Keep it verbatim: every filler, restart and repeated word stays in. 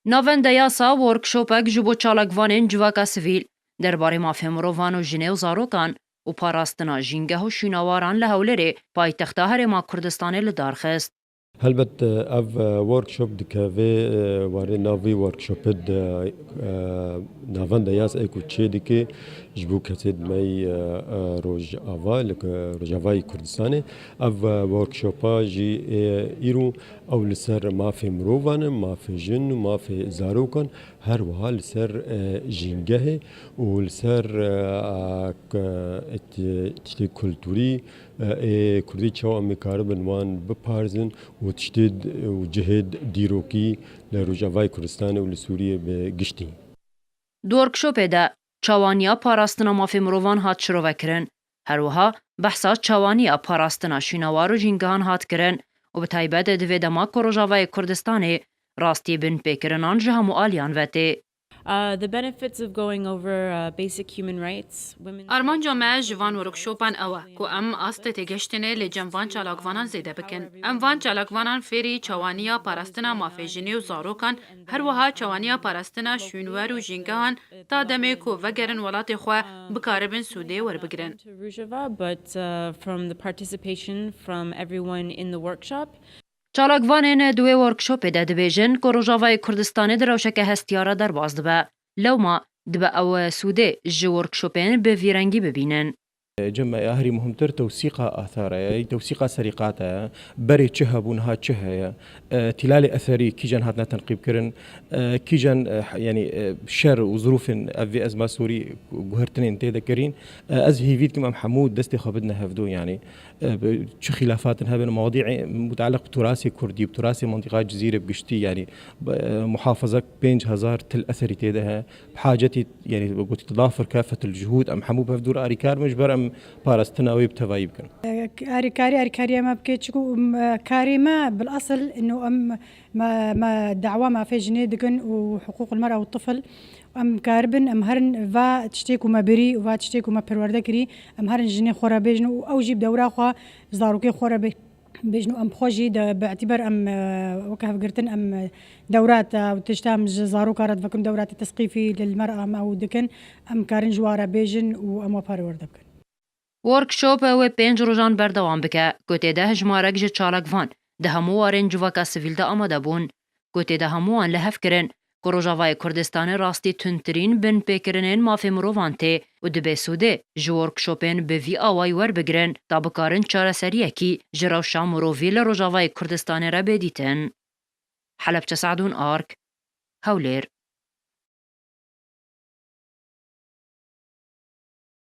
Navenda Yasa workshopek ji bo çalakvanên civaka sivîl derbarê mafê mirovan û jinê û zarokan û parastina jîngeh û şûnawaran li Hewlêrê, paytexta Herêma Kurdistanê li dar xist. Helbet, ev, e, workshop dikeve, e, warê nav vî workshopê de, e, Navenda Yas ê ku çê dike ji bo kesê dimey, e, e, Rojava, li, e, Rojavayê Kurdistanê. Ev, e, workshopa jî, e, îro ew li ser mafê mirovan e, mafê jin û mafê zarokan, her wiha li ser, e, jîngehê û li ser, e, a, k-, e, t-, tiştê kulturî, e, ê Kurdî çawa em ê karibin wan biparzin û tiştê d-, û cihê d-, dîrokî li Rojavayê Kurdistanê û li Sûriyê bi giştî. Di workshopê de çawaniya parastina mafê mirovan hat şirovekirin. Her wiha behsa çawaniya parastina şûnawar û jîngehan hat kirin û bi taybet di vê dema ku Rojavayê Kurdistanê rastî binpêkirinan ji hemû aliyan ve tê. Uh, the benefits of going over, uh, basic human rights, women's Armanca me ji van workshopan ew e ku em astê têgihiştinê li cem van çalakvanan zêde bikin. Em van çalakvanan fêrî çawaniya parastina mafê jinê û zarokan, her wiha çawaniya parastina şûnwer û jîngehan ta demê ku vegerin welatê xwe bikaribin sûdê werbigirin. To Rojava, but, uh, from the participation from everyone in the workshop. Çalakvanên di wê workshopê de dibêjin ku Rojavayê Kurdistanê di rewşeke hestiyar re derbas dibe. Lewma dibe ew sûdê ji workshopên bi vî rengî bibînin. Cem, ya herî muhimtir tewsîqa athara ye, tewsîqa serîqata ye. Berê çi hebû, niha çi heye? E, tîlalê etherî kîjan hatine tenqîbkirin? E, kîjan, e, yanî, e, şer û zirûfên ev vê ezma Sûrî guhertinên tê de kirîn? E, ez hîvî dikim em hemû destê xwe bidine hevdû, yanî. E, bi çi xîlafatin hebin, mewdîê mutealliq bi turasê kurdî, bi turasê mintîqa Cizîrê bi giştî, yanî, bi, e, muhafazek pênc hezar til eserî tê de heye. Bi hacetî, yanî, bi gotî tedafir kefetil cuhûd, em hemû bi hev dû re arîkar bin, ji ber em parastina wê bi tevayî bikin. E, arîkarî, arîkariya me bike, çiku, em, e, karê me bil esil, ino em, me, me dawa mafê jinê dikin û hiqûqul mer'a û tifl. Em karibin, em herin va tiştê ku me birî û va tiştê ku me perwerde kirî, em herin jinê xwe re bêjin û ew jî bi dewra xwe, zarokê xwe re bê-, bêjin û em bi xwe jî de, bi îtîbar em, e, weke hevgirtin, em, e, dewrata û tişta em ji zaroka re divekin, dewratê tesqîfî li, li mer em ew dikin, em karin ji wa re bêjin û em we perwerde bikin. Workshop wê pênc rojan berdewam bike, ku tê de hejmarek ji çalakvan di hemû warên civaka sivîl de amade bûn, ku tê de hemû wan li hev kirin, ku Rojavayê Kurdistanê rastî tundtirîn binpêkirinên mafê mirovan tê û dibê sûdê ji workshopên bi vî awayî werbigirin, ta bikarin çareseriyekî ji rewşa mirovî li Rojavayê Kurdistanê re bê dîtin. Helebçe Sadûn Ark, Hewlêr.